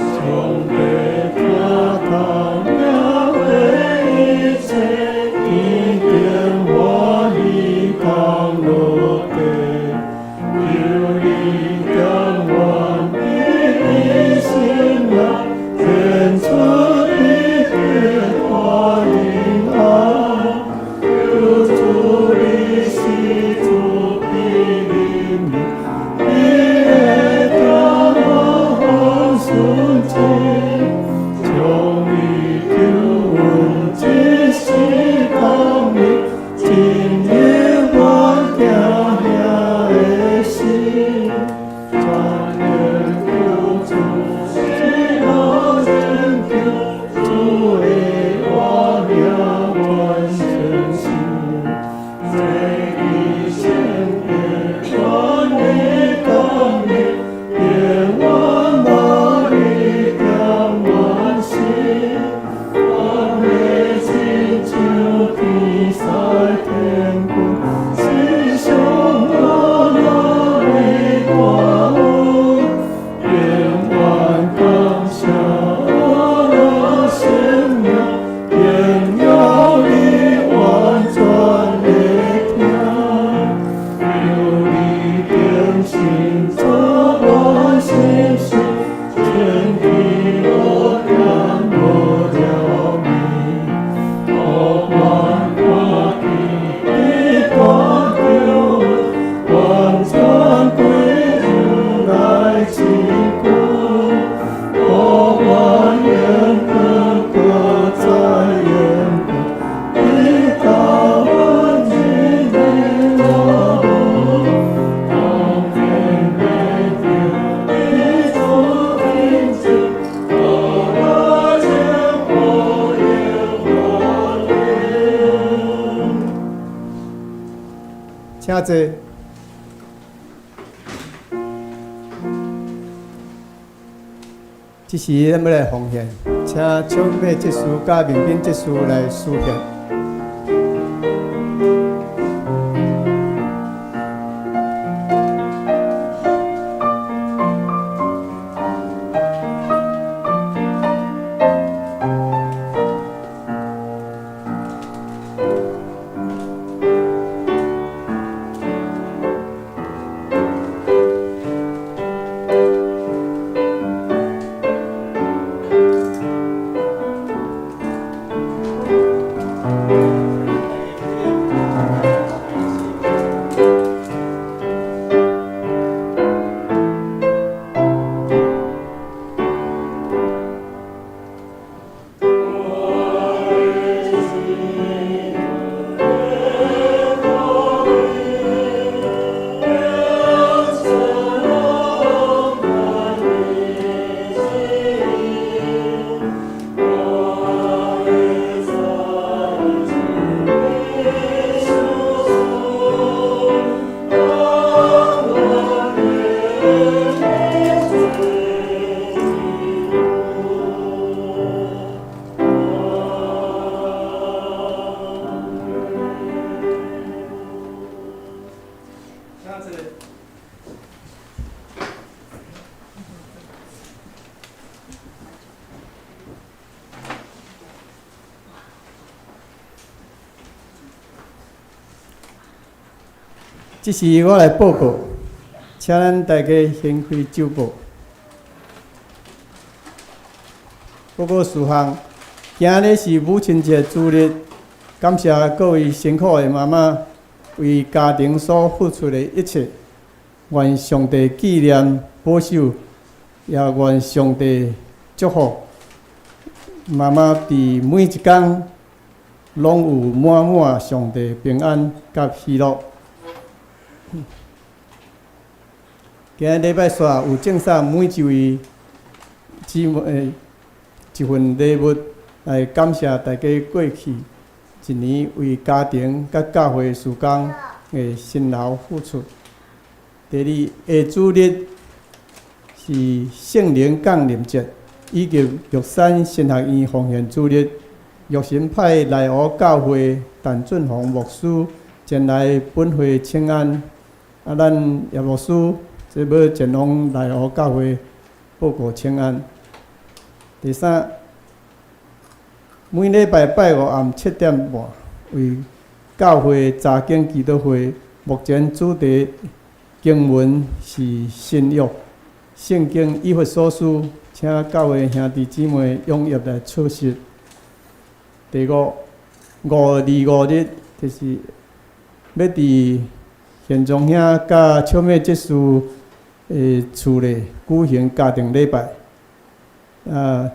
上帝疼痛贏過一切，天頂歡喜降落地，求你踮阮卑微心內，顯出你極大仁愛。求主你是慈悲憐憫，你的疼無限純真，將你救恩這時降臨，進入阮驚嚇的心。全能救主喜樂拯救，主的活命完全心。這義聖殿願你降臨，永遠無你踮阮心。願你親像天使天軍，世上樂樂的歌舞，永遠感謝我生命，榮耀你完全的疼。求你更新作阮心事，清氣無點無了暝，予阮看見你大救恩，完全歸入來親近，予阮永遠閣再永遠，直到阮日日落當天的着你主定旨，我來稱呼耶和華。請坐。這時咱欲來奉獻，請小妹執事佮民兵執事來司獻。這時我來報告，請咱大家掀開周報。報告事項，今日是母親節主日，感謝各位辛苦的媽媽為家庭所付出的一切，願上帝紀念保守，也願上帝祝福媽媽佇每一工攏有滿滿上帝平安佮喜樂。今日禮拜四有贈送每一位姊妹一份禮物，來感謝大家過去一年為家庭佮教會事工的辛勞付出。第二，下主日是聖靈降臨節，以及玉山神學院奉獻主日。玉神派內湖教會陳俊宏牧師前來本會請安。啊，咱葉牧師這欲前往內湖教會報告請安。第三，每禮拜拜五暗7點半，為教會查經祈禱會。目前主題經文是新約聖經以弗所書，請教會兄弟姊妹踴躍來出席。第五，5月25日就是欲佇現場兄佮笑美執事的厝內舉行家庭禮拜。啊，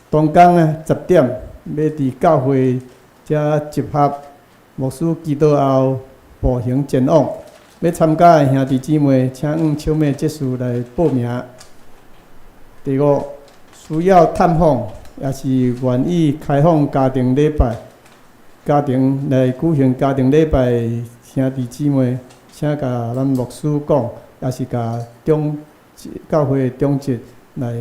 當工啊10點，欲佇教會遮集合，牧師祈禱後步行前往。欲參加的兄弟姊妹，請向笑美執事來報名。第五，需要探訪，也是願意開放家庭禮拜，家庭來舉行家庭禮拜的兄弟姊妹，請共咱牧師講，也是共長教會長執來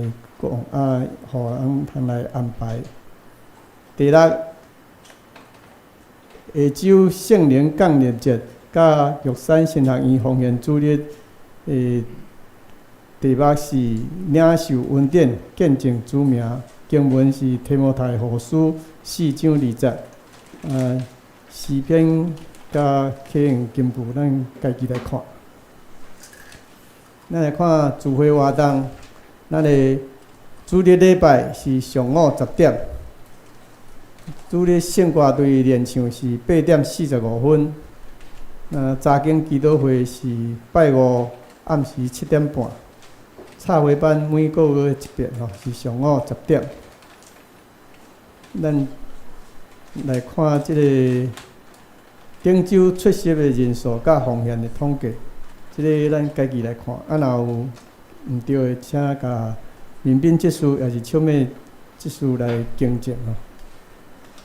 講，啊，予咱通來安排。第六，下週聖靈降臨節，佮玉山神學院奉獻主日的題目是領受恩典，見證主名。經文是提摩太後書4章2節。詩篇佮啟用金句，咱家己來看。咱來看聚會活動，咱的主日禮拜是上午10點，主日聖歌隊練唱是8點45分。那查經祈禱會是拜五暗時7點半，插花班每個月一遍吼，是上午10點。咱來看這個頂週出席的人數佮奉獻的統計，這個咱家己來看。啊，若有毋對的，請共民兵執事抑是笑美執事來更正吼。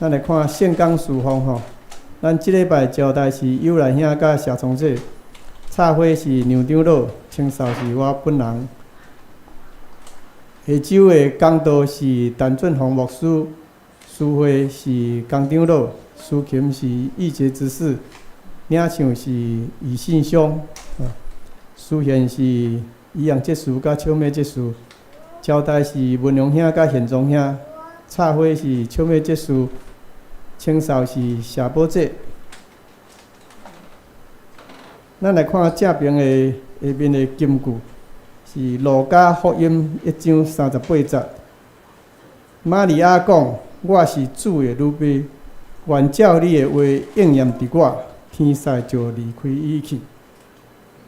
咱來看聖工事奉吼，咱這禮拜招待是友來兄佮謝聰姐，插花是梁長老，清掃是我本人。下週的講道是陳俊宏牧師，司會是江長老，司琴是義傑執事，領唱是以信兄，司獻是怡陽執事佮笑美執事，招待是文龍兄佮賢宗兄，插花是笑美執事，清掃是謝寶姐。咱來看正爿的下面的金句，是路加福音1章38節。瑪利亞講：我是主的女婢，願照你的話應驗佇我。天使就離開伊去。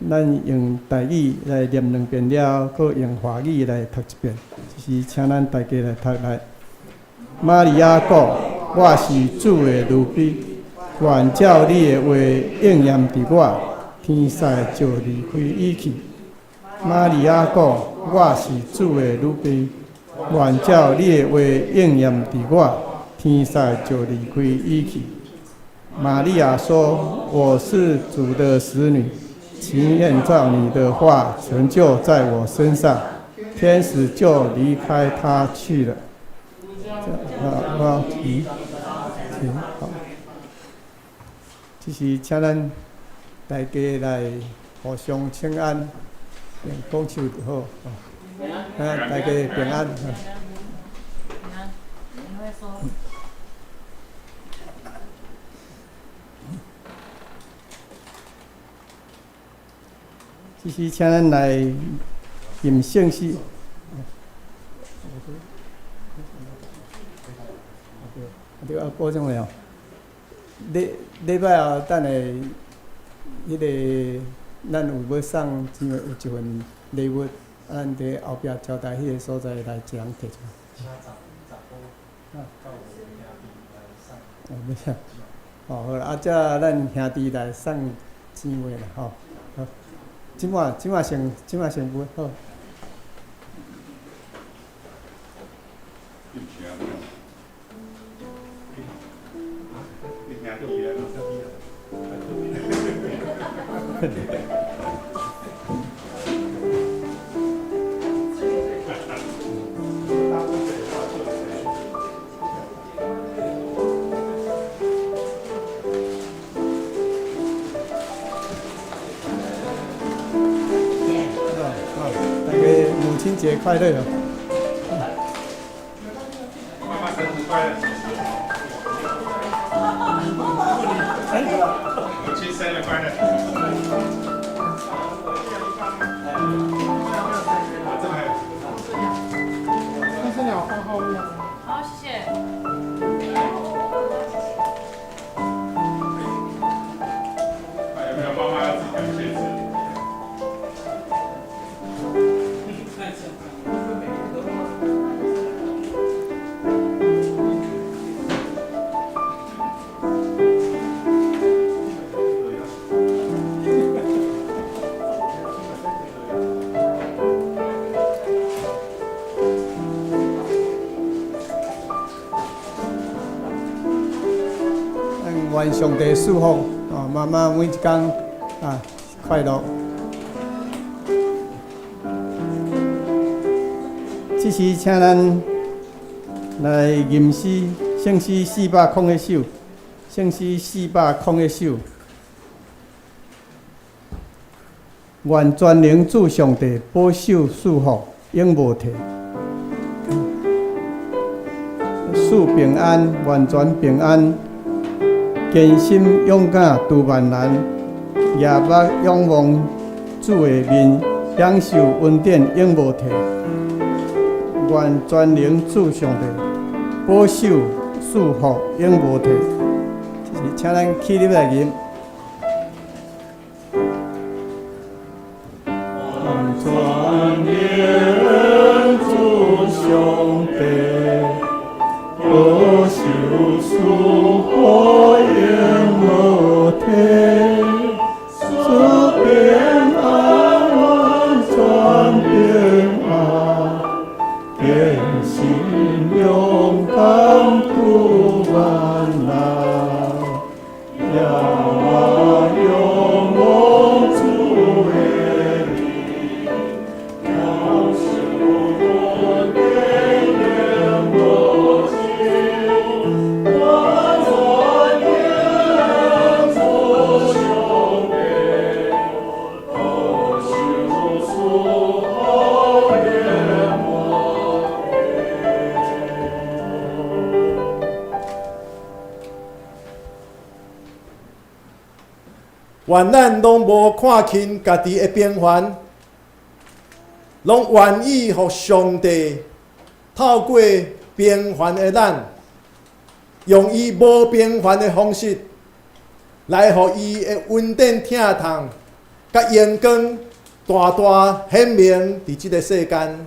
咱用台語來念兩遍了後，閣用華語來讀一遍。就是請咱大家來讀來。瑪利亞講：我是主的女婢，願照你的話應驗佇我。天使就離開伊去。瑪利亞講：我是主的女婢，願照你的話應驗佇我。天使就離開伊去。瑪利亞說：我是主的使女，情願照你的話成就在我身上。天使就離開她去了。好，好，這是請咱大家來互相請安，用講手就好。啊，大家平安。平安。你會說。這時請咱來吟聖詩。對啊，補充下哦。禮禮拜後等下，彼個咱有欲送，因為有一份禮物，咱佇後壁招待彼個所在來一人提出來。哦，欲送。哦，好啦，啊，這咱兄弟來送錢話啦，吼。好，這擺這擺先這擺先分好。大家母親節快樂哦！媽媽生日快樂！母親生日快樂！但是你要放後面。好，謝謝。有沒有媽媽要自己感謝詞？願上帝賜福哦，媽媽每一天啊快樂。這時請咱來吟詩，聖詩401首，聖詩401首。願全能主上帝保守賜福，永無退。賜平安，完全平安。堅心勇敢渡萬難，舉目仰望主的面，享受恩典永無退。願全能主上帝保守賜福永無退。請咱起立來吟。全能主上帝保守賜福永無退，賜平安完全平安，堅心勇敢渡萬難，舉目仰望主的面，享受恩典永無盡。願全能主上帝保守賜福永無退。願咱攏無看輕家己的平凡，攏願意予上帝透過平凡的咱，用伊無平凡的方式，來予伊的恩典疼痛，佮榮光大大顯明佇這个世間。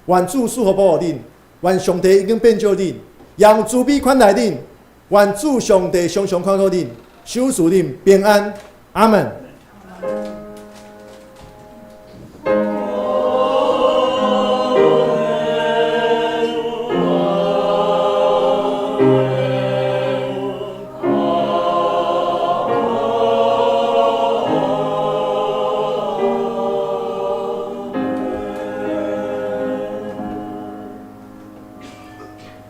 願主賜福保護恁，願上帝已經變做恁，用慈悲款待恁，願主上帝常常看顧恁，守賜恁平安。阿門。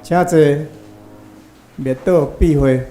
請坐，滅倒閉會。